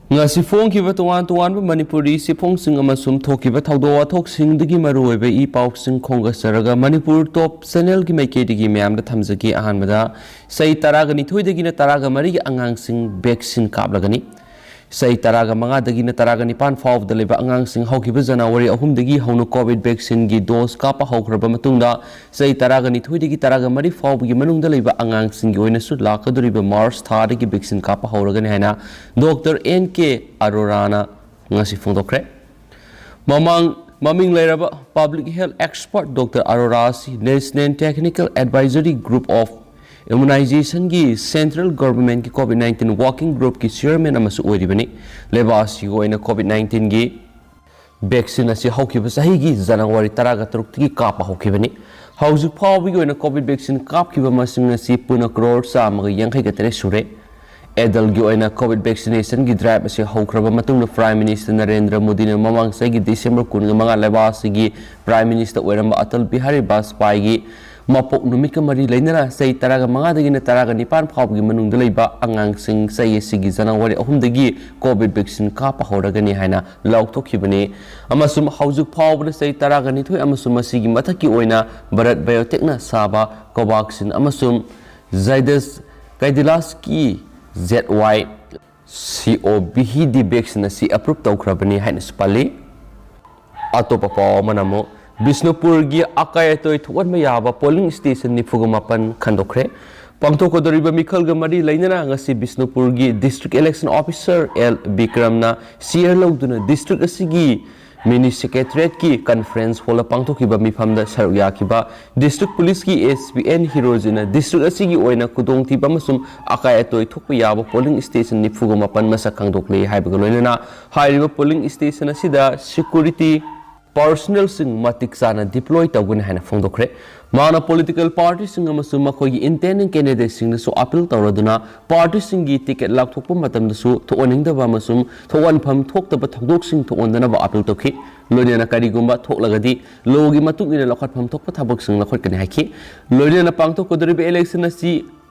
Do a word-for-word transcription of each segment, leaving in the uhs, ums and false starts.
ꯉꯁꯤ ꯐꯣꯡꯈꯤꯕ ꯇꯣꯉꯥꯟ ꯇꯣꯉꯥꯟꯕ ꯃꯅꯤꯄꯨꯔꯤ ꯆꯦꯐꯣꯡꯁꯤꯡ ꯑꯃꯁꯨꯡ ꯊꯣꯛꯈꯤꯕ ꯊꯧꯗꯣꯛ ꯋꯥꯊꯣꯛꯁꯤꯡꯗꯒꯤ ꯃꯔꯨꯑꯣꯏꯕ ꯏ ꯄꯥꯎꯁꯤꯡ ꯈꯣꯝꯒꯠꯆꯔꯒ ꯃꯅꯤꯄꯨꯔ ꯇꯣꯞ ꯆꯦꯅꯦꯜꯒꯤ ꯃꯥꯏꯀꯩꯗꯒꯤ ꯃꯌꯥꯝꯗ ꯊꯝꯖꯒꯦ꯫ ꯑꯍꯥꯟꯕꯗ ꯆꯍꯤ ꯇꯔꯥꯒ ꯅꯤꯊꯣꯏꯗꯒꯤꯅ ꯇꯔꯥꯒ ꯃꯔꯤꯒꯤ ꯑꯉꯥꯡꯁꯤꯡ ꯚꯦꯛꯁꯤꯟ ꯀꯥꯞꯂꯒꯅꯤ꯫ ꯆꯍꯤ ꯇꯔꯥꯒ ꯃꯉꯥꯗꯒꯤꯅ ꯇꯔꯥꯒ ꯅꯤꯄꯥꯟ ꯐꯥꯎꯕꯗ ꯂꯩꯕ ꯑꯉꯥꯡꯁꯤꯡ ꯍꯧꯈꯤꯕ ꯖꯅꯋꯥꯔꯤ ꯑꯍꯨꯝꯗꯒꯤ ꯍꯧꯅ ꯀꯣꯚꯤꯗ ꯚꯦꯛꯁꯤꯟꯒꯤ ꯗꯣꯁ ꯀꯥꯞꯄ ꯍꯧꯈ꯭ꯔꯕ ꯃꯇꯨꯡꯗ ꯆꯍꯤ ꯇꯔꯥꯒ ꯅꯤꯊꯣꯏꯗꯒꯤ ꯇꯔꯥꯒ ꯃꯔꯤ ꯐꯥꯎꯕꯒꯤ ꯃꯅꯨꯡꯗ ꯂꯩꯕ ꯑꯉꯥꯡꯁꯤꯡꯒꯤ ꯑꯣꯏꯅꯁꯨ ꯂꯥꯛꯀꯗꯧꯔꯤꯕ ꯃꯥꯔꯆ ꯊꯥꯗꯒꯤ ꯚꯦꯛꯁꯤꯟ ꯀꯥꯞꯄ ꯍꯧꯔꯒꯅꯤ ꯍꯥꯏꯅ ꯗꯣꯛꯇꯔ ꯑꯦꯟ ꯀꯦ ꯑꯔꯣꯔꯥꯅ ꯉꯁꯤ ꯐꯣꯡꯗꯣꯛꯈ꯭ꯔꯦ꯫ ꯃꯃꯥꯡ ꯃꯃꯤꯡ ꯂꯩꯔꯕ public health expert doctor Arora ꯑꯁꯤ national technical advisory group of ꯏꯝꯃꯨꯅꯥꯏꯖꯦꯁꯟꯒꯤ ꯁꯦꯟꯇ꯭ꯔꯦꯜ ꯒꯣꯚꯔꯟꯃꯦꯟꯠꯀꯤ ꯀꯣꯚꯤꯗ ꯅꯥꯏꯟꯇꯤꯟ ꯋꯥꯔꯀꯤꯡ ꯒ꯭ꯔꯨꯞꯀꯤ ꯆꯤꯌꯔꯃꯦꯟ ꯑꯃꯁꯨ ꯑꯣꯏꯔꯤꯕꯅꯤ꯫ ꯂꯩꯕꯥꯛ ꯑꯁꯤꯒꯤ ꯑꯣꯏꯅ ꯀꯣꯚꯤꯗ ꯅꯥꯏꯟꯇꯤꯟꯒꯤ ꯚꯦꯛꯁꯤꯟ ꯑꯁꯤ ꯍꯧꯈꯤꯕ ꯆꯍꯤꯒꯤ ꯖꯅꯋꯥꯔꯤ ꯇꯔꯥꯒ ꯇꯔꯨꯛꯇꯒꯤ ꯀꯥꯞꯄ ꯍꯧꯈꯤꯕꯅꯤ꯫ ꯍꯧꯖꯤꯛ ꯐꯥꯎꯕꯒꯤ ꯑꯣꯏꯅ ꯀꯣꯚꯤꯗ ꯚꯦꯛꯁꯤꯟ ꯀꯥꯞꯈꯤꯕ ꯃꯁꯤꯡ ꯑꯁꯤ ꯄꯨꯟꯅ ꯀ꯭ꯔꯣꯔ ꯆꯥꯝꯃꯒ ꯌꯥꯡꯈꯩꯒ ꯇꯔꯦꯠ ꯁꯨꯔꯦ꯫ ꯑꯦꯗꯜꯒꯤ ꯑꯣꯏꯅ ꯀꯣꯚꯤꯗ ꯚꯦꯛꯁꯤꯅꯦꯁꯟꯒꯤ ꯗ꯭ꯔꯥꯏꯚ ꯑꯁꯤ ꯍꯧꯈ꯭ꯔꯕ ꯃꯇꯨꯡꯗ ꯄ꯭ꯔꯥꯏꯝ ꯃꯤꯅꯤꯁꯇꯔ ꯅꯔꯦꯟꯗ꯭ꯔ ꯃꯣꯗꯤꯅ ꯃꯃꯥꯡ ꯆꯍꯤꯒꯤ ꯗꯤꯁꯦꯝꯕꯔ ꯀꯨꯟꯒ ꯃꯉꯥ ꯂꯩꯕꯥꯛ ꯑꯁꯤꯒꯤ ꯄ꯭ꯔꯥꯏꯝ ꯃꯤꯅꯤꯁꯇꯔ ꯑꯣꯏꯔꯝꯕ ꯑꯇꯜ ꯕꯤꯍꯥꯔꯤ ꯕꯥꯖꯄꯥꯏꯒꯤ ꯃꯄꯣꯛ ꯅꯨꯃꯤꯠꯀ ꯃꯔꯤ ꯂꯩꯅꯅ ꯆꯍꯤ ꯇꯔꯥꯒ ꯃꯉꯥꯗꯒꯤꯅ ꯇꯔꯥꯒ ꯅꯤꯄꯥꯟ ꯐꯥꯎꯕꯒꯤ ꯃꯅꯨꯡꯗ ꯂꯩꯕ ꯑꯉꯥꯡꯁꯤꯡ ꯆꯍꯤ ꯑꯁꯤꯒꯤ ꯖꯅꯋꯥꯔꯤ ꯑꯍꯨꯝꯗꯒꯤ ꯀꯣꯚꯤꯗ ꯚꯦꯛꯁꯤꯟ ꯀꯥꯞꯄ ꯍꯧꯔꯒꯅꯤ ꯍꯥꯏꯅ ꯂꯥꯎꯊꯣꯛꯈꯤꯕꯅꯤ꯫ ꯑꯃꯁꯨꯡ ꯍꯧꯖꯤꯛ ꯐꯥꯎꯕꯗ ꯆꯍꯤ ꯇꯔꯥꯒ ꯅꯤꯊꯣꯏ ꯑꯃꯁꯨꯡ ꯃꯁꯤꯒꯤ ꯃꯊꯛꯀꯤ ꯑꯣꯏꯅ ꯚꯥꯔꯠ ꯕꯥꯏꯑꯣꯇꯦꯛꯅ ꯁꯥꯕ ꯀꯣꯚꯥꯛꯁꯤꯟ ꯑꯃꯁꯨꯡ ꯖꯥꯏꯗꯁ ꯀꯥꯏꯗꯤꯂꯥꯁꯀꯤ ꯖꯦꯠ ꯋꯥꯏ ꯁꯤ ꯑꯣ ꯚꯤ ꯗꯤ ꯚꯦꯛꯁꯤꯟ ꯑꯁꯤ ꯑꯦꯄ꯭ꯔꯨꯞ ꯇꯧꯈ꯭ꯔꯕꯅꯤ ꯍꯥꯏꯅꯁꯨ ꯄꯜꯂꯤ꯫ ꯑꯇꯣꯞꯄ ꯄꯥꯎ ꯑꯃꯅ ꯑꯃꯨꯛ ꯕꯤꯁꯅꯨꯄꯨꯔꯒꯤ ꯑꯀꯥꯏ ꯑꯇꯣꯏ ꯊꯣꯛꯍꯟꯕ ꯌꯥꯕ ꯄꯣꯂꯤꯡ ꯁ꯭ꯇꯦꯁꯟ ꯅꯤꯐꯨꯒ ꯃꯥꯄꯟ ꯈꯟꯗꯣꯛꯈ꯭ꯔꯦ꯫ ꯄꯥꯡꯊꯣꯛꯀꯗꯧꯔꯤꯕ ꯃꯤꯈꯜꯒ ꯃꯔꯤ ꯂꯩꯅꯅ ꯉꯁꯤ ꯕꯤꯁꯅꯨꯄꯨꯔꯒꯤ ꯗꯤꯁꯇ꯭ꯔꯤꯛ ꯏꯂꯦꯛꯁꯟ ꯑꯣꯐꯤꯁꯔ ꯑꯦꯜ ꯕꯤꯀ꯭ꯔꯝꯅ ꯆꯤꯌꯔ ꯂꯧꯗꯨꯅ ꯗꯤꯁꯇ꯭ꯔꯤꯛ ꯑꯁꯤꯒꯤ ꯃꯤꯅꯤ ꯁꯦꯀ꯭ꯔꯦꯇꯔꯤꯌꯦꯠꯀꯤ ꯀꯟꯐꯔꯦꯟꯁ ꯍꯣꯜꯗ ꯄꯥꯡꯊꯣꯛꯈꯤꯕ ꯃꯤꯐꯝꯗ ꯁꯔꯨꯛ ꯌꯥꯈꯤꯕ ꯗꯤꯁꯇ꯭ꯔꯤꯛ ꯄꯨꯂꯤꯁꯀꯤ ꯑꯦꯁ ꯄꯤ ꯑꯦꯟ ꯍꯤꯔꯣꯖꯤꯅ ꯗꯤꯁꯇ꯭ꯔꯤꯛ ꯑꯁꯤꯒꯤ ꯑꯣꯏꯅ ꯈꯨꯗꯣꯡꯊꯤꯕ ꯑꯃꯁꯨꯡ ꯑꯀꯥꯏ ꯑꯇꯣꯏ ꯊꯣꯛꯄ ꯌꯥꯕ ꯄꯣꯂꯤꯡ ꯁ꯭ꯇꯦꯁꯟ ꯅꯤꯐꯨꯒ ꯃꯥꯄꯟ ꯃꯁꯛ ꯈꯪꯗꯣꯛꯂꯦ ꯍꯥꯏꯕꯒ ꯂꯣꯏꯅꯅ ꯍꯥꯏꯔꯤꯕ ꯄꯣꯂꯤꯡ ꯁ꯭ꯇꯦꯁꯟ ꯑꯁꯤꯗ ꯁꯦꯀ꯭ꯌꯨꯔꯤꯇꯤ ꯄꯔꯁꯅꯦꯜꯁꯤꯡ ꯃꯇꯤꯛ ꯆꯥꯅ ꯗꯤꯄ꯭ꯂꯣꯏ ꯇꯧꯒꯅꯤ ꯍꯥꯏꯅ ꯐꯣꯡꯗꯣꯛꯈ꯭ꯔꯦ꯫ ꯃꯍꯥꯛꯅ ꯄꯣꯂꯤꯇꯤꯀꯦꯜ ꯄꯥꯔꯇꯤꯁꯤꯡ ꯑꯃꯁꯨꯡ ꯃꯈꯣꯏꯒꯤ ꯏꯟꯗꯤꯄꯦꯟꯗꯦꯟ ꯀꯦꯟꯗꯤꯗꯦꯠꯁꯤꯡꯗꯁꯨ ꯑꯄꯤꯜ ꯇꯧꯔꯗꯨꯅ ꯄꯥꯔꯇꯤꯁꯤꯡꯒꯤ ꯇꯤꯀꯦꯠ ꯂꯥꯎꯊꯣꯛꯄ ꯃꯇꯝꯗꯁꯨ ꯊꯣꯛꯍꯟꯅꯤꯡꯗꯕ ꯑꯃꯁꯨꯡ ꯊꯣꯛꯍꯟꯐꯝ ꯊꯣꯛꯇꯕ ꯊꯧꯗꯣꯛꯁꯤꯡ ꯊꯣꯛꯍꯟꯗꯅꯕ ꯑꯄꯤꯜ ꯇꯧꯈꯤ꯫ ꯂꯣꯏꯅꯅ ꯀꯔꯤꯒꯨꯝꯕ ꯊꯣꯛꯂꯒꯗꯤ ꯂꯣꯒꯤ ꯃꯇꯨꯡ ꯏꯟꯅ ꯂꯧꯈꯠꯐꯝ ꯊꯣꯛꯄ ꯊꯕꯛꯁꯤꯡ ꯂꯧꯈꯠꯀꯅꯤ ꯍꯥꯏꯈꯤ꯫ ꯂꯣꯏꯅꯅ ꯄꯥꯡꯊꯣꯛꯀꯗꯧꯔꯤꯕ ꯏꯂꯦꯛꯁꯟ ꯑꯁꯤ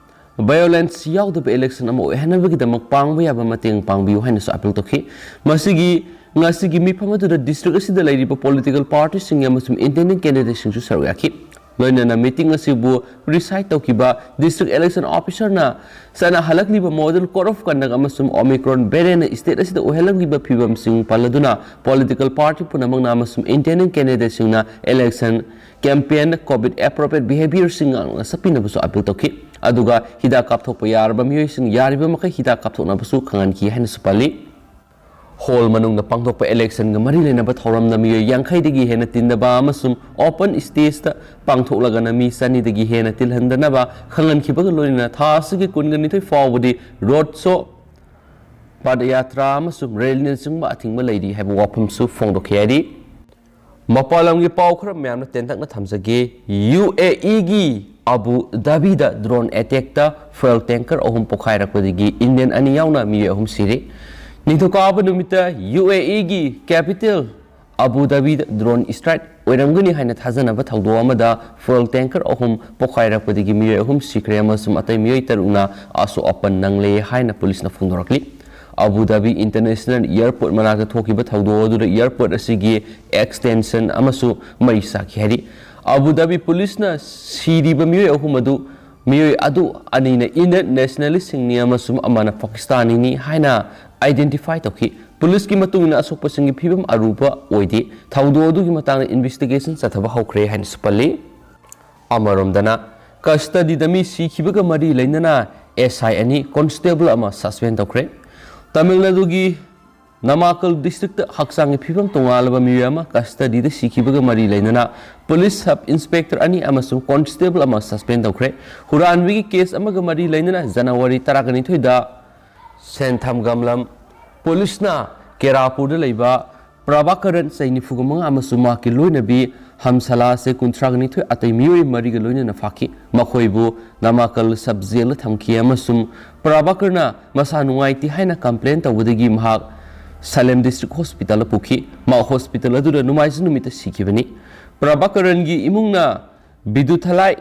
ꯚꯥꯏꯑꯣꯂꯦꯟꯁ ꯌꯥꯎꯗꯕ ꯏꯂꯦꯛꯁꯟ ꯑꯃ ꯑꯣꯏꯍꯟꯅꯕꯒꯤꯗꯃꯛ ꯄꯥꯡꯕ ꯌꯥꯕ ꯃꯇꯦꯡ ꯄꯥꯡꯕꯤꯌꯨ ꯍꯥꯏꯅꯁꯨ ꯑꯥꯄꯤꯜ ꯇꯧꯈꯤ꯫ ꯃꯁꯤꯒꯤ ꯉꯁꯤꯒꯤ ꯃꯤꯐꯝ ꯑꯗꯨꯗ ꯗꯤꯁꯇ꯭ꯔꯤꯛ ꯑꯁꯤꯗ ꯂꯩꯔꯤꯕ ꯄꯣꯂꯤꯇꯤꯀꯦꯜ ꯄꯥꯔꯇꯤꯁꯤꯡ ꯑꯃꯁꯨꯡ ꯏꯟꯗꯤꯄꯦꯟꯗꯦꯟ ꯀꯦꯟꯗꯤꯗꯦꯠꯁꯤꯡꯁꯨ ꯁꯔꯨꯛ ꯌꯥꯈꯤ꯫ ꯂꯣꯏꯅꯅ ꯃꯤꯇꯤꯡ ꯑꯁꯤꯕꯨ ꯄ꯭ꯔꯤꯁꯥꯏꯗ ꯇꯧꯈꯤꯕ ꯗꯤꯁꯇ꯭ꯔꯤꯛ ꯏꯂꯦꯛꯁꯟ ꯑꯣꯐꯤꯁꯔꯅ ꯆꯠꯅꯍꯜꯂꯛꯂꯤꯕ ꯃꯣꯗꯦꯜ ꯀꯣꯗ ꯑꯣꯐ ꯀꯟꯗꯛ ꯑꯃꯁꯨꯡ ꯑꯣꯃꯤꯀ꯭ꯔꯣꯟ ꯚꯦꯔꯤꯌꯟꯅ ꯁ꯭ꯇꯦꯠ ꯑꯁꯤꯗ ꯑꯣꯏꯍꯜꯂꯛꯂꯤꯕ ꯐꯤꯕꯝꯁꯤꯡ ꯄꯜꯂꯗꯨꯅ ꯄꯣꯂꯤꯇꯤꯀꯦꯜ ꯄꯥꯔꯇꯤ ꯄꯨꯝꯅꯃꯛꯅ ꯑꯃꯁꯨꯡ ꯏꯟꯗꯤꯄꯦꯟꯗꯦꯟ ꯀꯦꯟꯗꯤꯗꯦꯠꯁꯤꯡꯅ ꯏꯂꯦꯛꯁꯟ ꯀꯦꯝꯄꯦꯟ ꯀꯣꯚꯤꯗ ꯑꯦꯄ꯭ꯔꯣꯄ꯭ꯔꯤꯌꯦꯠ ꯕꯤꯍꯦꯕꯤꯌꯔꯁꯤꯡ ꯉꯥꯛꯅ ꯆꯠꯄꯤꯅꯕꯁꯨ ꯑꯥꯄꯤꯜ ꯇꯧꯈꯤ꯫ ꯑꯗꯨꯒ ꯍꯤꯗꯥꯛ ꯀꯥꯞꯊꯣꯛꯄ ꯌꯥꯔꯕ ꯃꯤꯑꯣꯏꯁꯤꯡ ꯌꯥꯔꯤꯕ ꯃꯈꯩ ꯍꯤꯗꯥꯛ ꯀꯥꯞꯊꯣꯛꯅꯕꯁꯨ ꯈꯪꯍꯟꯈꯤ ꯍꯥꯏꯅꯁꯨ ꯄꯜꯂꯤ꯫ ꯍꯣꯜ ꯃꯅꯨꯡꯗ ꯄꯥꯡꯊꯣꯛꯄ ꯏꯂꯦꯛꯁꯟꯒ ꯃꯔꯤ ꯂꯩꯅꯕ ꯊꯧꯔꯝꯗ ꯃꯤꯑꯣꯏ ꯌꯥꯡꯈꯩꯗꯒꯤ ꯍꯦꯟꯅ ꯇꯤꯟꯗꯕ ꯑꯃꯁꯨꯡ ꯑꯣꯄꯟ ꯁ꯭ꯇꯦꯖꯇ ꯄꯥꯡꯊꯣꯛꯂꯒꯅ ꯃꯤ ꯆꯅꯤꯗꯒꯤ ꯍꯦꯟꯅ ꯇꯤꯜꯍꯟꯗꯅꯕ ꯈꯪꯍꯟꯈꯤꯕꯒ ꯂꯣꯏꯅꯅ ꯊꯥ ꯑꯁꯤꯒꯤ ꯀꯨꯟꯒ ꯅꯤꯊꯣꯏ ꯐꯥꯎꯕꯗꯤ ꯔꯣꯗ ꯁꯣ, ꯄꯗꯌꯥꯇ꯭ꯔꯥ ꯑꯃꯁꯨꯡ ꯔꯦꯂꯤꯅꯆꯤꯡꯕ ꯑꯊꯤꯡꯕ ꯂꯩꯔꯤ ꯍꯥꯏꯕ ꯋꯥꯐꯝꯁꯨ ꯐꯣꯡꯗꯣꯛꯈꯤ ꯍꯥꯏꯔꯤ꯫ ꯃꯄꯥꯟ ꯂꯝꯒꯤ ꯄꯥꯎ ꯈꯔ ꯃꯌꯥꯝꯅ ꯇꯦꯟꯇꯛꯅ ꯊꯝꯖꯒꯦ꯫ ꯌꯨ ꯑꯦ ꯏꯒꯤ ꯑꯕꯨ ꯙꯥꯕꯤꯗ ꯗ꯭ꯔꯣꯟ ꯑꯦꯇꯦꯛꯇ ꯐ꯭ꯌꯨꯑꯦꯜ ꯇꯦꯡꯀꯔ ꯑꯍꯨꯝ ꯄꯣꯈꯥꯏꯔꯛꯄꯗꯒꯤ ꯏꯟꯗꯤꯌꯟ ꯑꯅꯤ ꯌꯥꯎꯅ ꯃꯤꯑꯣꯏ ꯑꯍꯨꯝ ꯁꯤꯔꯦ꯫ ꯅꯤꯡꯊꯧꯀꯥꯕ ꯅꯨꯃꯤꯠꯇ ꯌꯨ ꯑꯦ ꯏꯒꯤ ꯀꯦꯄꯤꯇꯦꯜ ꯑꯕꯨ ꯙꯥꯕꯤꯗ ꯗ꯭ꯔꯣꯟ ꯁ꯭ꯇ꯭ꯔꯥꯏꯛ ꯑꯣꯏꯔꯝꯒꯅꯤ ꯍꯥꯏꯅ ꯊꯥꯖꯅꯕ ꯊꯧꯗꯣꯛ ꯑꯃꯗ ꯐ꯭ꯌꯨꯑꯦꯜ ꯇꯦꯡꯀꯔ ꯑꯍꯨꯝ ꯄꯣꯈꯥꯏꯔꯛꯄꯗꯒꯤ ꯃꯤꯑꯣꯏ ꯑꯍꯨꯝ ꯁꯤꯈ꯭ꯔꯦ ꯑꯃꯁꯨꯡ ꯑꯇꯩ ꯃꯤꯑꯣꯏ ꯇꯔꯨꯛꯅ ꯑꯁꯣꯛ ꯑꯄꯟ ꯅꯪꯂꯦ ꯍꯥꯏꯅ ꯄꯨꯂꯤꯁꯅ ꯐꯣꯡꯗꯣꯔꯛꯂꯤ꯫ ꯑꯕꯨ ꯙꯥꯕꯤ ꯏꯟꯇꯔꯅꯦꯁꯅꯦꯜ ꯑꯦꯌꯔꯄꯣꯔꯠ ꯃꯅꯥꯛꯇ ꯊꯣꯛꯈꯤꯕ ꯊꯧꯗꯣꯛ ꯑꯗꯨꯗ ꯑꯦꯌꯔꯄꯣꯔꯠ ꯑꯁꯤꯒꯤ ꯑꯦꯛꯁꯇꯦꯟꯁꯟ ꯑꯃꯁꯨ ꯃꯩ ꯆꯥꯛꯈꯤ ꯍꯥꯏꯔꯤ꯫ ꯑꯕꯨ ꯙꯥꯕꯤ ꯄꯨꯂꯤꯁꯅ ꯁꯤꯔꯤꯕ ꯃꯤꯑꯣꯏ ꯑꯍꯨꯝ ꯑꯗꯨ, ꯃꯤꯑꯣꯏ ꯑꯗꯨ ꯑꯅꯤꯅ ꯏꯟꯗꯤꯌꯟ ꯅꯦꯁꯅꯦꯂꯤꯁꯁꯤꯡꯅꯤ ꯑꯃꯁꯨꯡ ꯑꯃꯅ ꯄꯥꯀꯤꯁꯇꯥꯅꯤꯅꯤ ꯍꯥꯏꯅ ꯑꯥꯏꯗꯦꯟꯇꯤꯐꯥꯏ ꯇꯧꯈꯤ꯫ ꯄꯨꯂꯤꯁꯀꯤ ꯃꯇꯨꯡ ꯏꯟꯅ ꯑꯁꯣꯛꯄꯁꯤꯡꯒꯤ ꯐꯤꯕꯝ ꯑꯔꯨꯕ ꯑꯣꯏꯗꯦ꯫ ꯊꯧꯗꯣꯛ ꯑꯗꯨꯒꯤ ꯃꯇꯥꯡꯗ ꯏꯟꯚꯦꯁꯇꯤꯒꯦꯁꯟ ꯆꯠꯊꯕ ꯍꯧꯈ꯭ꯔꯦ ꯍꯥꯏꯅꯁꯨ ꯄꯜꯂꯤ꯫ ꯑꯃꯔꯣꯝꯗꯅ, ꯀꯁꯇꯗꯤꯗ ꯃꯤ ꯁꯤꯈꯤꯕꯒ ꯃꯔꯤ ꯂꯩꯅꯅ ꯑꯦꯁ ꯑꯥꯏ ꯑꯅꯤ, ꯀꯣꯟꯁꯇꯦꯕꯜ ꯑꯃ ꯁꯁꯄꯦꯟ ꯇꯧꯈ꯭ꯔꯦ꯫ ꯇꯥꯃꯤꯜ ꯅꯥꯗꯨꯒꯤ ꯅꯃꯥꯀꯜ ꯗꯤꯁꯇ꯭ꯔꯤꯛꯇ ꯍꯛꯆꯥꯡꯒꯤ ꯐꯤꯕꯝ ꯇꯣꯉꯥꯜꯂꯕ ꯃꯤꯑꯣꯏ ꯑꯃ ꯀꯁꯇꯗꯤꯗ ꯁꯤꯈꯤꯕꯒ ꯃꯔꯤ ꯂꯩꯅꯅ ꯄꯨꯂꯤꯁ ꯁꯕ ꯏꯟꯁꯄꯦꯛꯇꯔ ꯑꯅꯤ ꯑꯃꯁꯨꯡ ꯀꯣꯟꯁꯇꯦꯕꯜ ꯑꯃ ꯁꯁꯄꯦꯟ ꯇꯧꯈ꯭ꯔꯦ꯫ ꯍꯨꯔꯥꯟꯕꯒꯤ ꯀꯦꯁ ꯑꯃꯒ ꯃꯔꯤ ꯂꯩꯅꯅ ꯖꯅꯋꯥꯔꯤ ꯇꯔꯥꯒ ꯅꯤꯊꯣꯏꯗ ꯁꯦꯟꯊꯝꯒꯝꯂꯝ ꯄꯨꯂꯤꯁꯅ ꯀꯦꯔꯥꯄꯨꯔꯗ ꯂꯩꯕ ꯄ꯭ꯔꯚꯥꯀꯔꯟ, ꯆꯍꯤ ꯅꯤꯐꯨꯒ ꯃꯉꯥ, ꯑꯃꯁꯨꯡ ꯃꯍꯥꯛꯀꯤ ꯂꯣꯏꯅꯕꯤ ꯍꯝꯁꯂꯥꯁꯦ, ꯀꯨꯟꯊ꯭ꯔꯥꯒ ꯅꯤꯊꯣꯏ, ꯑꯇꯩ ꯃꯤꯑꯣꯏ ꯃꯔꯤꯒ ꯂꯣꯏꯅꯅ ꯐꯥꯈꯤ꯫ ꯃꯈꯣꯏꯕꯨ ꯅꯃꯥꯀꯜ ꯁꯕ ꯖꯦꯜꯗ ꯊꯝꯈꯤ ꯑꯃꯁꯨꯡ ꯄ꯭ꯔꯚꯥꯀꯔꯅ ꯃꯁꯥ ꯅꯨꯡꯉꯥꯏꯇꯦ ꯍꯥꯏꯅ ꯀꯝꯄ꯭ꯂꯦꯟ ꯇꯧꯕꯗꯒꯤ ꯃꯍꯥꯛ ꯁꯂꯦꯝ ꯗꯤꯁꯇ꯭ꯔꯤꯛ ꯍꯣꯁꯄꯤꯇꯥꯜꯗ ꯄꯨꯈꯤ꯫ ꯃꯍꯥꯛ ꯍꯣꯁꯄꯤꯇꯥꯜ ꯑꯗꯨꯗ ꯅꯣꯡꯃꯥꯏꯖꯤꯡ ꯅꯨꯃꯤꯠꯇ ꯁꯤꯈꯤꯕꯅꯤ꯫ ꯄ꯭ꯔꯚꯥꯀꯔꯟꯒꯤ ꯏꯃꯨꯡꯅ ꯕꯤꯗꯨꯊꯂꯥꯏ,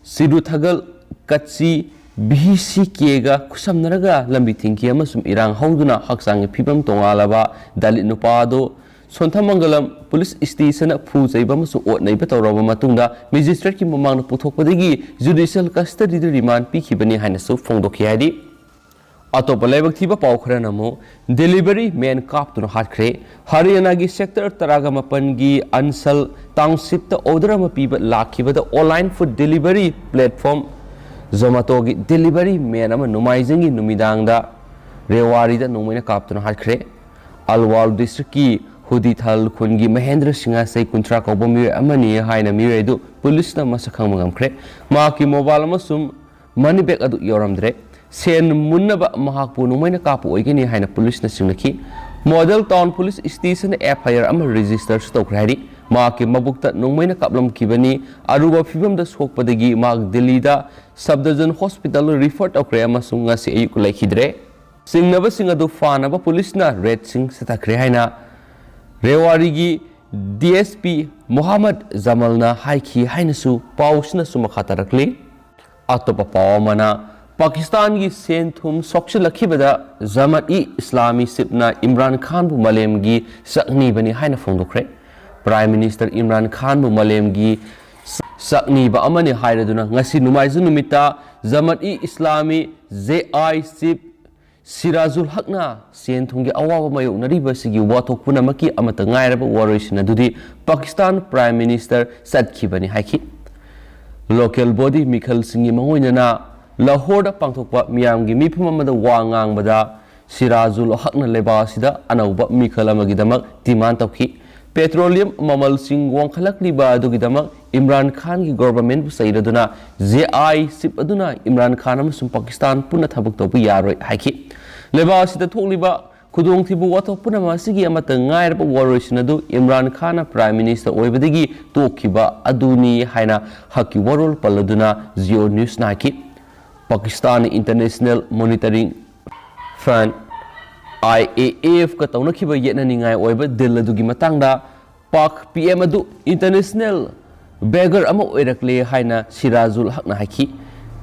ꯁꯤꯔꯨꯊꯒꯜ, ꯀꯠꯆꯤ, ꯚꯤ ꯁꯤ ꯀꯦꯒ ꯈꯨꯠꯁꯝꯅꯔꯒ ꯂꯝꯕꯤ ꯊꯤꯡꯈꯤ ꯑꯃꯁꯨꯡ ꯏꯔꯥꯡ ꯍꯧꯗꯨꯅ ꯍꯛꯆꯥꯡꯒꯤ ꯐꯤꯕꯝ ꯇꯣꯉꯥꯜꯂꯕ ꯗꯂꯤꯠ ꯅꯨꯄꯥ ꯑꯗꯨ ꯁꯣꯟꯊꯃꯪꯒꯂꯝ ꯄꯨꯂꯤꯁ ꯁ꯭ꯇꯦꯁꯟꯗ ꯐꯨ ꯆꯩꯕ ꯑꯃꯁꯨꯡ ꯑꯣꯠ ꯅꯩꯕ ꯇꯧꯔꯕ ꯃꯇꯨꯡꯗ ꯃꯦꯖꯤꯁꯇ꯭ꯔꯦꯠꯀꯤ ꯃꯃꯥꯡꯗ ꯄꯨꯊꯣꯛꯄꯗꯒꯤ ꯖꯨꯗꯤꯁꯤꯌꯦꯜ ꯀꯁꯇꯗꯤꯗ ꯔꯤꯃꯥꯟ ꯄꯤꯈꯤꯕꯅꯤ ꯍꯥꯏꯅꯁꯨ ꯐꯣꯡꯗꯣꯛꯈꯤ ꯍꯥꯏꯔꯤ꯫ ꯑꯇꯣꯞꯄ ꯂꯥꯏꯕꯛ ꯊꯤꯕ ꯄꯥꯎ ꯈꯔꯅ ꯑꯃꯨꯛ ꯗꯦꯂꯤꯚꯔꯤ ꯃꯦꯟ ꯀꯥꯞꯇꯨꯅ ꯍꯥꯠꯈ꯭ꯔꯦ꯫ ꯍꯔꯤꯌꯥꯅꯥꯒꯤ ꯁꯦꯛꯇꯔ ꯇꯔꯥꯒ ꯃꯥꯄꯟꯒꯤ ꯑꯟꯁꯜ ꯇꯥꯎꯟꯁꯤꯞꯇ ꯑꯣꯔꯗꯔ ꯑꯃ ꯄꯤꯕ ꯂꯥꯛꯈꯤꯕꯗ ꯑꯣꯟꯂꯥꯏꯟ ꯐꯨꯗ ꯗꯦꯂꯤꯚꯔꯤ ꯄ꯭ꯂꯦꯠꯐꯣꯝ ꯖꯣꯃꯥꯇꯣꯒꯤ ꯗꯦꯂꯤꯚꯔꯤ ꯃꯦꯟ ꯑꯃ ꯅꯣꯡꯃꯥꯏꯖꯤꯡꯒꯤ ꯅꯨꯃꯤꯗꯥꯡꯗ ꯔꯦꯋꯥꯔꯤꯗ ꯅꯣꯡꯃꯩꯅ ꯀꯥꯞꯇꯨꯅ ꯍꯥꯠꯈ꯭ꯔꯦ꯫ ꯑꯜꯋꯥꯜ ꯗꯤꯁꯇ꯭ꯔꯤꯛꯀꯤ ꯍꯨꯗꯤꯊꯜ ꯈꯨꯟꯒꯤ ꯃꯍꯦꯟꯗ꯭ꯔ ꯁꯤꯡꯍ ꯆꯍꯤ ꯀꯨꯟꯊ꯭ꯔꯥ ꯀꯧꯕ ꯃꯤꯑꯣꯏ ꯑꯃꯅꯤ ꯍꯥꯏꯅ ꯃꯤꯑꯣꯏ ꯑꯗꯨ ꯄꯨꯂꯤꯁꯅ ꯃꯁꯛ ꯈꯪꯕ ꯉꯝꯈ꯭ꯔꯦ꯫ ꯃꯍꯥꯛꯀꯤ ꯃꯣꯕꯥꯏꯜ ꯑꯃꯁꯨꯡ ꯃꯅꯤ ꯕꯦꯒ ꯑꯗꯨ ꯌꯥꯎꯔꯝꯗ꯭ꯔꯦ꯫ ꯁꯦꯟ ꯃꯨꯟꯅꯕ ꯃꯍꯥꯛꯄꯨ ꯅꯣꯡꯃꯩꯅ ꯀꯥꯞꯄ ꯑꯣꯏꯒꯅꯤ ꯍꯥꯏꯅ ꯄꯨꯂꯤꯁꯅ ꯆꯤꯡꯅꯈꯤ꯫ ꯃꯣꯗꯦꯜ ꯇꯥꯎꯟ ꯄꯨꯂꯤꯁ ꯁ꯭ꯇꯦꯁꯟꯗ ꯑꯦꯐ ꯑꯥꯏ ꯑꯥꯔ ꯑꯃ ꯔꯦꯖꯤꯁꯇꯔꯁꯨ ꯇꯧꯈ꯭ꯔꯦ ꯍꯥꯏꯔꯤ꯫ ꯃꯍꯥꯛꯀꯤ ꯃꯕꯨꯛꯇ ꯅꯣꯡꯃꯩꯅ ꯀꯥꯞꯂꯝꯈꯤꯕꯅꯤ꯫ ꯑꯔꯨꯕ ꯐꯤꯕꯝꯗ ꯁꯣꯛꯄꯗꯒꯤ ꯃꯍꯥꯛ ꯗꯤꯜꯂꯤꯗ ꯁꯕꯗꯖꯟ ꯍꯣꯁꯄꯤꯇꯥꯜꯗ ꯔꯤꯐꯔ ꯇꯧꯈ꯭ꯔꯦ ꯑꯃꯁꯨꯡ ꯉꯁꯤ ꯑꯌꯨꯛ ꯂꯩꯈꯤꯗ꯭ꯔꯦ꯫ ꯆꯤꯡꯅꯕꯁꯤꯡ ꯑꯗꯨ ꯐꯥꯅꯕ ꯄꯨꯂꯤꯁꯅ ꯔꯦꯗꯁꯤꯡ ꯆꯠꯊꯈ꯭ꯔꯦ ꯍꯥꯏꯅ ꯔꯦꯋꯥꯔꯤꯒꯤ ꯗꯤ ꯑꯦꯁ ꯄꯤ ꯃꯣꯍꯥꯃꯗ ꯖꯃꯜꯅ ꯍꯥꯏꯈꯤ ꯍꯥꯏꯅꯁꯨ ꯄꯥꯎꯁꯤꯅꯁꯨ ꯃꯈꯥ ꯇꯥꯔꯛꯂꯤ꯫ ꯑꯇꯣꯞꯄ ꯄꯥꯎ ꯑꯃꯅ, ꯄꯥꯀꯤꯁꯇꯥꯟꯒꯤ ꯁꯦꯟ ꯊꯨꯝ ꯁꯣꯛꯆꯤꯜꯂꯛꯈꯤꯕꯗ ꯖꯃꯥꯠ ꯏ ꯏꯁꯂꯥꯃꯤ ꯁꯤꯞꯅ ꯏꯝꯔꯥꯟ ꯈꯥꯟꯕꯨ ꯃꯥꯂꯦꯝꯒꯤ ꯁꯛꯅꯤꯕꯅꯤ ꯍꯥꯏꯅ ꯐꯣꯡꯗꯣꯛꯈ꯭ꯔꯦ꯫ ꯄ꯭ꯔꯥꯏꯝ ꯃꯤꯅꯤꯁꯇꯔ ꯏꯝꯔꯥꯟ ꯈꯥꯟꯕꯨ ꯃꯥꯂꯦꯝꯒꯤ ꯁꯛꯅꯤꯕ ꯑꯃꯅꯤ ꯍꯥꯏꯔꯗꯨꯅ ꯉꯁꯤ ꯅꯣꯡꯃꯥꯏꯖꯤꯡ ꯅꯨꯃꯤꯠꯇ ꯖꯃꯥꯠ ꯏ ꯏꯁꯂꯥꯃꯤ, ꯖꯦ ꯑꯥꯏ, ꯆꯤꯞ ꯁꯤꯔꯥꯖꯨꯜ ꯍꯛꯅ ꯁꯦꯟ ꯊꯨꯝꯒꯤ ꯑꯋꯥꯕ ꯃꯥꯌꯣꯛꯅꯔꯤꯕ ꯑꯁꯤꯒꯤ ꯋꯥꯊꯣꯛ ꯄꯨꯝꯅꯃꯛꯀꯤ ꯑꯃꯠꯇ ꯉꯥꯏꯔꯕ ꯋꯥꯔꯣꯏꯁꯤꯟ ꯑꯗꯨꯗꯤ ꯄꯥꯀꯤꯁꯇꯥꯟ ꯄ꯭ꯔꯥꯏꯝ ꯃꯤꯅꯤꯁꯇꯔ ꯆꯠꯈꯤꯕꯅꯤ ꯍꯥꯏꯈꯤ꯫ ꯂꯣꯀꯦꯜ ꯕꯣꯗꯤ ꯃꯤꯈꯜꯁꯤꯡꯒꯤ ꯃꯥꯡꯑꯣꯏꯅꯅ ꯂꯥꯍꯣꯔꯗ ꯄꯥꯡꯊꯣꯛꯄ ꯃꯤꯌꯥꯝꯒꯤ ꯃꯤꯐꯝ ꯑꯃꯗ ꯋꯥ ꯉꯥꯡꯕꯗ ꯁꯤꯔꯥꯖꯨꯜ ꯍꯛꯅ ꯂꯩꯕꯥꯛ ꯑꯁꯤꯗ ꯑꯅꯧꯕ ꯃꯤꯈꯜ ꯑꯃꯒꯤꯗꯃꯛ ꯗꯤꯃꯥꯟ ꯇꯧꯈꯤ꯫ ꯄꯦꯇ꯭ꯔꯣꯂꯤꯌꯝ ꯃꯃꯜꯁꯤꯡ ꯋꯥꯡꯈꯠꯂꯛꯂꯤꯕ ꯑꯗꯨꯒꯤꯗꯃꯛ ꯏꯝꯔꯥꯟ ꯈꯥꯟꯒꯤ ꯒꯣꯚꯔꯟꯃꯦꯟꯠꯄꯨ ꯆꯩꯔꯗꯨꯅ ꯖꯦ ꯑꯥꯏ ꯆꯤꯞ ꯑꯗꯨꯅ ꯏꯝꯔꯥꯟ ꯈꯥꯟ ꯑꯃꯁꯨꯡ ꯄꯥꯀꯤꯁꯇꯥꯟ ꯄꯨꯟꯅ ꯊꯕꯛ ꯇꯧꯕ ꯌꯥꯔꯣꯏ ꯍꯥꯏꯈꯤ꯫ ꯂꯩꯕꯥꯛ ꯑꯁꯤꯗ ꯊꯣꯛꯂꯤꯕ ꯈꯨꯗꯣꯡꯊꯤꯕ ꯋꯥꯊꯣꯛ ꯄꯨꯝꯅꯃꯛ ꯑꯁꯤꯒꯤ ꯑꯃꯠꯇ ꯉꯥꯏꯔꯕ ꯋꯥꯔꯣꯏꯁꯤꯟ ꯑꯗꯨ ꯏꯝꯔꯥꯟ ꯈꯥꯟꯅ ꯄ꯭ꯔꯥꯏꯝ ꯃꯤꯅꯤꯁꯇꯔ ꯑꯣꯏꯕꯗꯒꯤ ꯇꯣꯛꯈꯤꯕ ꯑꯗꯨꯅꯤ ꯍꯥꯏꯅ ꯍꯛꯀꯤ ꯋꯥꯔꯣꯜ ꯄꯜꯂꯗꯨꯅ ꯖꯤꯑꯣ ꯅ꯭ꯌꯨꯁꯅ ꯍꯥꯏꯈꯤ꯫ ꯄꯥꯀꯤꯁꯇꯥꯟꯅ international monitoring fund, I A ꯑꯦꯐꯀ ꯇꯧꯅꯈꯤꯕ ꯌꯦꯠꯅꯅꯤꯡꯉꯥꯏ ꯑꯣꯏꯕ ꯗꯤꯜ ꯑꯗꯨꯒꯤ ꯃꯇꯥꯡꯗ ꯄꯥꯛ ꯄꯤ ꯑꯦꯝ ꯑꯗꯨ ꯏꯟꯇꯔꯅꯦꯁꯅꯦꯜ ꯕꯦꯒꯔ ꯑꯃ ꯑꯣꯏꯔꯛꯂꯦ ꯍꯥꯏꯅ ꯁꯤꯔꯥꯖꯨꯜ ꯍꯛꯅ ꯍꯥꯏꯈꯤ꯫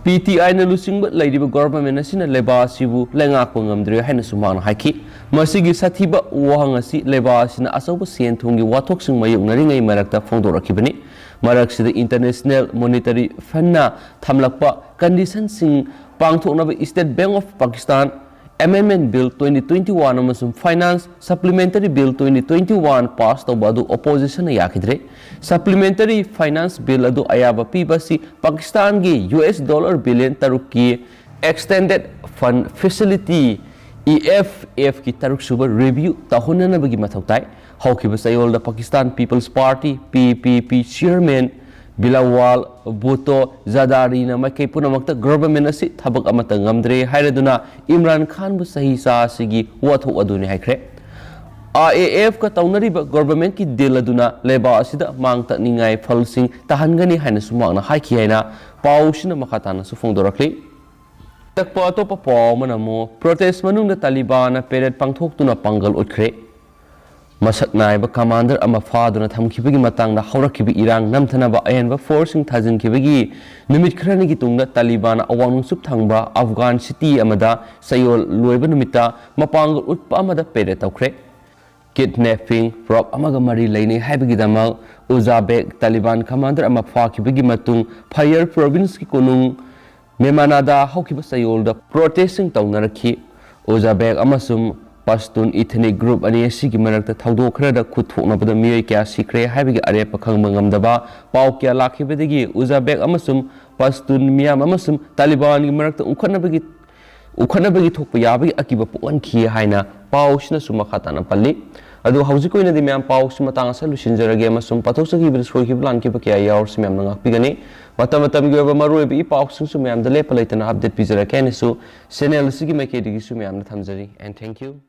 ꯄꯤ ꯇꯤ ꯑꯥꯏꯅ ꯂꯨꯆꯤꯡꯕ ꯂꯩꯔꯤꯕ ꯒꯣꯚꯔꯟꯃꯦꯟꯠ ꯑꯁꯤꯅ ꯂꯩꯕꯥꯛ ꯑꯁꯤꯕꯨ ꯂꯩꯉꯥꯛꯄ ꯉꯝꯗ꯭ꯔꯦ ꯍꯥꯏꯅꯁꯨ ꯃꯍꯥꯛꯅ ꯍꯥꯏꯈꯤ꯫ ꯃꯁꯤꯒꯤ ꯁꯥꯊꯤꯕ ꯋꯥꯍꯪ ꯑꯁꯤ ꯂꯩꯕꯥꯛ ꯑꯁꯤꯅ ꯑꯆꯧꯕ ꯁꯦꯟ ꯊꯨꯝꯒꯤ ꯋꯥꯊꯣꯛꯁꯤꯡ ꯃꯥꯌꯣꯛꯅꯔꯤꯉꯩ ꯃꯔꯛꯇ ꯐꯣꯡꯗꯣꯔꯛꯈꯤꯕꯅꯤ꯫ ꯃꯔꯛꯁꯤꯗ International Monetary Fundꯅ ꯊꯝꯂꯛꯄ ꯀꯟꯗꯤꯁꯟꯁꯤꯡ ꯄꯥꯡꯊꯣꯛꯅꯕ State Bank of Pakistan Amendment Bill twenty twenty-one ꯑꯃꯁꯨꯡ Finance Supplementary Bill twenty twenty-one pass ꯇꯧꯕ ꯑꯗꯨ oppositionꯅ ꯌꯥꯈꯤꯗ꯭ꯔꯦ꯫ Supplementary Finance Bill ꯑꯗꯨ ꯑꯌꯥꯕ ꯄꯤꯕ ꯑꯁꯤ ꯄꯥꯀꯤꯁꯇꯥꯟꯒꯤ U S dollar billion ꯇꯔꯨꯛꯀꯤ Extended Fund Facility, E F F ꯀꯤ ꯇꯔꯨꯛꯁꯨꯕ review ꯇꯧꯍꯟꯅꯅꯕꯒꯤ ꯃꯊꯧ ꯇꯥꯏ꯫ ꯍꯧꯈꯤꯕ ꯆꯌꯣꯜꯗ Pakistan People's Party, P P P, chairman ꯕꯤꯂꯥꯋꯥꯜ ꯚꯨꯇꯣ ꯖꯔꯗꯥꯔꯤꯅ ꯃꯥꯏꯀꯩ ꯄꯨꯝꯅꯃꯛꯇ ꯒꯣꯚꯔꯟꯃꯦꯟꯠ ꯑꯁꯤ ꯊꯕꯛ ꯑꯃꯠꯇ ꯉꯝꯗ꯭ꯔꯦ ꯍꯥꯏꯔꯗꯨꯅ ꯏꯝꯔꯥꯟ ꯈꯥꯟꯕꯨ ꯆꯍꯤ ꯆꯥ ꯑꯁꯤꯒꯤ ꯋꯥꯊꯣꯛ ꯑꯗꯨꯅꯤ ꯍꯥꯏꯈ꯭ꯔꯦ꯫ I A F ꯀ ꯇꯧꯅꯔꯤꯕ ꯒꯣꯚꯔꯟꯃꯦꯟꯠꯀꯤ deal ꯑꯗꯨꯅ ꯂꯩꯕꯥꯛ ꯑꯁꯤꯗ ꯃꯥꯡ ꯇꯥꯛꯅꯤꯡꯉꯥꯏ ꯐꯜꯁꯤꯡ ꯇꯥꯍꯟꯒꯅꯤ ꯍꯥꯏꯅꯁꯨ ꯃꯍꯥꯛꯅ ꯍꯥꯏꯈꯤ ꯍꯥꯏꯅ ꯄꯥꯎꯁꯤꯅ ꯃꯈꯥ ꯇꯥꯅꯁꯨ ꯐꯣꯡꯗꯣꯔꯛꯂꯤ꯫ ꯇꯛꯄ ꯑꯇꯣꯞꯄ ꯄꯥꯎ ꯑꯃꯅ ꯑꯃꯨꯛ protest ꯃꯅꯨꯡꯗ ꯇꯥꯂꯤꯕꯥꯟꯅ parade ꯄꯥꯡꯊꯣꯛꯇꯨꯅ ꯄꯥꯡꯒꯜ ꯎꯠꯈ꯭ꯔꯦ꯫ ꯃꯁꯛ ꯅꯥꯏꯕ commander ꯑꯃ ꯐꯥꯗꯨꯅ ꯊꯝꯈꯤꯕꯒꯤ ꯃꯇꯥꯡꯗ ꯍꯧꯔꯛꯈꯤꯕ ꯏꯔꯥꯡ ꯅꯝꯊꯅꯕ ꯑꯍꯦꯟꯕ forceꯁꯤꯡ ꯊꯥꯖꯤꯟꯈꯤꯕꯒꯤ ꯅꯨꯃꯤꯠ ꯈꯔꯅꯤꯒꯤ ꯇꯨꯡꯗ ꯇꯥꯂꯤꯕꯥꯟꯅ ꯑꯋꯥꯡ ꯅꯣꯡꯆꯨꯞ ꯊꯪꯕ ꯑꯐꯒꯥꯟ city ꯑꯃꯗ ꯆꯌꯣꯜ ꯂꯣꯏꯕ ꯅꯨꯃꯤꯠꯇ ꯃꯄꯥꯡꯒꯜ ꯎꯠꯄ ꯑꯃꯗ parade ꯇꯧꯈ꯭ꯔꯦ꯫ Kidnapping, rape ꯑꯃꯒ ꯃꯔꯤ ꯂꯩꯅꯩ ꯍꯥꯏꯕꯒꯤꯗꯃꯛ ꯎꯖꯥꯕꯦꯛ ꯇꯥꯂꯤꯕꯥꯟ commander ꯑꯃ ꯐꯥꯈꯤꯕꯒꯤ ꯃꯇꯨꯡ ꯐꯌꯔ provinceꯀꯤ ꯀꯣꯅꯨꯡ ꯃꯦꯃꯥꯅꯥꯗ ꯍꯧꯈꯤꯕ ꯆꯌꯣꯜꯗ protestꯁꯤꯡ ꯇꯧꯅꯔꯛꯈꯤ꯫ ꯎꯖꯥꯕꯦꯛ ꯑꯃꯁꯨꯡ ꯄꯁꯇꯨꯟ ethnic group ꯑꯅꯤ ꯑꯁꯤꯒꯤ ꯃꯔꯛꯇ ꯊꯧꯗꯣꯛ ꯈꯔꯗ ꯈꯨꯠ ꯊꯣꯛꯅꯕꯗ ꯃꯤꯑꯣꯏ ꯀꯌꯥ ꯁꯤꯈ꯭ꯔꯦ ꯍꯥꯏꯕꯒꯤ ꯑꯔꯦꯞꯄ ꯈꯪꯕ ꯉꯝꯗꯕ ꯄꯥꯎ ꯀꯌꯥ ꯂꯥꯛꯈꯤꯕꯗꯒꯤ ꯎꯖꯥꯕꯦꯛ ꯑꯃꯁꯨꯡ ꯄꯁꯇꯨꯟ ꯃꯤꯌꯥꯝ ꯑꯃꯁꯨꯡ ꯇꯥꯂꯤꯕꯥꯟꯒꯤ ꯃꯔꯛꯇ ꯎꯈꯠꯅꯕꯒꯤ ꯎꯈꯠꯅꯕꯒꯤ ꯊꯣꯛꯄ ꯌꯥꯕꯒꯤ ꯑꯀꯤꯕ ꯄꯣꯛꯍꯟꯈꯤ ꯍꯥꯏꯅ ꯄꯥꯎꯁꯤꯅꯁꯨ ꯃꯈꯥ ꯇꯥꯅ ꯄꯜꯂꯤ꯫ ꯑꯗꯨ ꯍꯧꯖꯤꯛ ꯑꯣꯏꯅꯗꯤ ꯃꯌꯥꯝ ꯄꯥꯎꯁꯤ ꯃꯇꯥꯡ ꯑꯁꯤꯗ ꯂꯣꯏꯁꯤꯟꯖꯔꯒꯦ ꯑꯃꯁꯨꯡ ꯄꯥꯊꯣꯛꯆꯈꯤꯕꯗ ꯁꯣꯏꯈꯤꯕ ꯂꯥꯟꯈꯤꯕ ꯀꯌꯥ ꯌꯥꯎꯔꯁꯨ ꯃꯌꯥꯝꯅ ꯉꯥꯛꯄꯤꯒꯅꯤ꯫ ꯃꯇꯝ ꯃꯇꯝꯒꯤ ꯑꯣꯏꯕ ꯃꯔꯨꯑꯣꯏꯕ ꯏ ꯄꯥꯎꯁꯤꯡꯁꯨ ꯃꯌꯥꯝꯗ ꯂꯦꯞꯄ ꯂꯩꯇꯅ update ꯄꯤꯖꯔꯛꯀꯦ ꯍꯥꯏꯅꯁꯨ channel ꯑꯁꯤꯒꯤ ꯃꯥꯏꯀꯩꯗꯒꯤꯁꯨ ꯃꯌꯥꯝꯗ ꯊꯝꯖꯔꯤ꯫ And thank you.